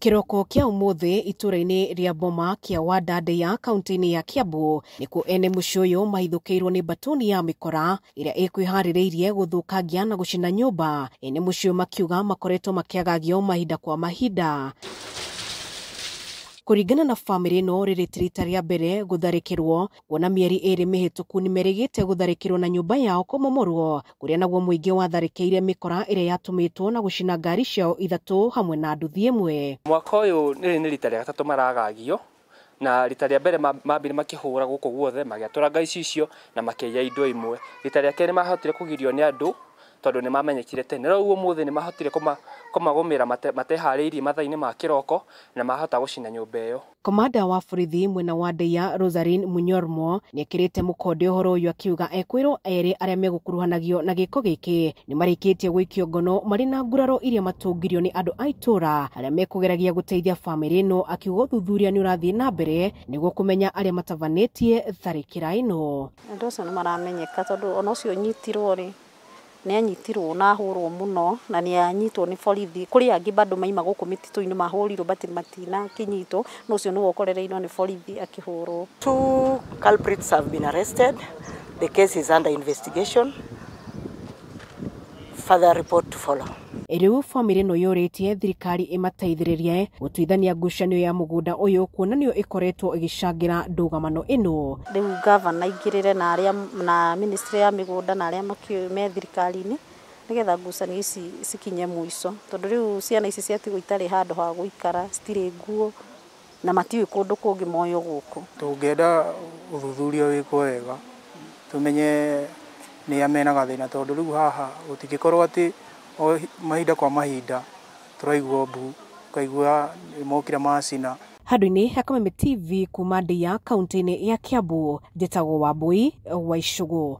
Kĩroko kĩa ũmũthĩ itũũra-inĩ rĩa Boma kĩa Wandandĩa kaunti-inĩ ya Kiambu nĩkuo ene mũciĩ ũyũ mahithũkĩirwo nĩ mbatuni ya mĩkora ĩrĩa ĩkwĩharĩrĩirie gũthũkangia na gũcina nyũmba. Ene mũciĩ ũyũ makiuga makoretwo makĩagagio mahinda kwa mahinda. Kũringana na bamĩrĩ ĩno, rĩrĩ ti rita rĩa mbere gũtharĩkĩrwo, kuona mĩeri 2 mĩhĩtũku nĩmerĩgĩte gũtharĩkĩrwo na nyũmba yao kũmomorwo, kũrĩa naguo mũingĩ watharĩkĩire mĩkora ĩrĩa yatũmĩtwo na gũcina ngari ciao 3 hamwe na nduthi 1. Mwaka ũyũ nĩ rita rĩa gatatũ maragagio, na rita rĩa mbere mambire makĩhũra gũkũ guothe magĩatũranga icicio na makĩiya indo imwe. Rita rĩa kerĩ mahotire kũgirio nĩ andũ tondũ nĩ mamenyekire tene. Rĩu ũmũthĩ nĩ mahotire kũmagũmĩra mateharĩirie mathaa-inĩ ma kĩroko na mahota gũcina nyũmba ĩyo. Komanda wa borithi mwena wa Ndeia Rosaline Munyormo nĩekĩrĩte mũkonde ũhoro ũyũ akiuga ekwĩrwo erĩ arĩa megũkuruhanagio na gĩko gĩkĩ nĩmarĩkĩtie gũikio ngono marĩ na nguraro iria matũngirio nĩ andũ a itũũra arĩa mekũgeragia gũteithia bamĩrĩ ĩno, akiuga ũthuthuria nĩ ũrathiĩ na mbere nĩguo kũmenya arĩa matabanĩtie tharĩkĩra ĩno. Andũ acio nĩ maramenyeka tondũ ona ũcio ũnyitirwo rĩ, nĩ anyitirwo na ahũrwo mũno na nĩ anyitwo nĩ borithi. Kũrĩ angĩ bado maima gũkũ mĩtitũ-inĩ mahũrirwo but matinakinyitwo, no ũcio nĩwe ũkorereirwo nĩ borithi akĩhũrwo. 2 culprits have been arrested. The case is under investigation. Further report to follow. Rĩu bamĩrĩ ĩno yũrĩtie thirikari ĩmateithĩrĩrie gũtuithania ngucanio ya mũgũnda ũyũ kuona nĩyo ĩkoretwo ĩgĩcangĩra ndũgamano ĩno. Rĩu gavana aingĩrĩre na arĩa na ministry ya mĩgũnda na arĩa makĩũĩ me thirikari-inĩ nĩgetha ngucanio ici cikinye mũico, tondũ rĩu ciana ici ciatigwo itarĩ handũ ha gũikara, citirĩ nguo na matiũĩ kũndũ kũngĩ moywo gũkũ. Tũngĩenda ũthuthuria wĩkwo wega tũmenye nĩa mena gathĩna, tondũ rĩu haha gũtingĩkorwo atĩ o mahinda kwa mahinda tũraigua mbu, ũkaigua nĩmokire macina. Handũ-inĩ ha Kameme TV kuma Ndeia kaunti-inĩ ya Kiambu, njĩtagwo Wambui wa Icũgũ.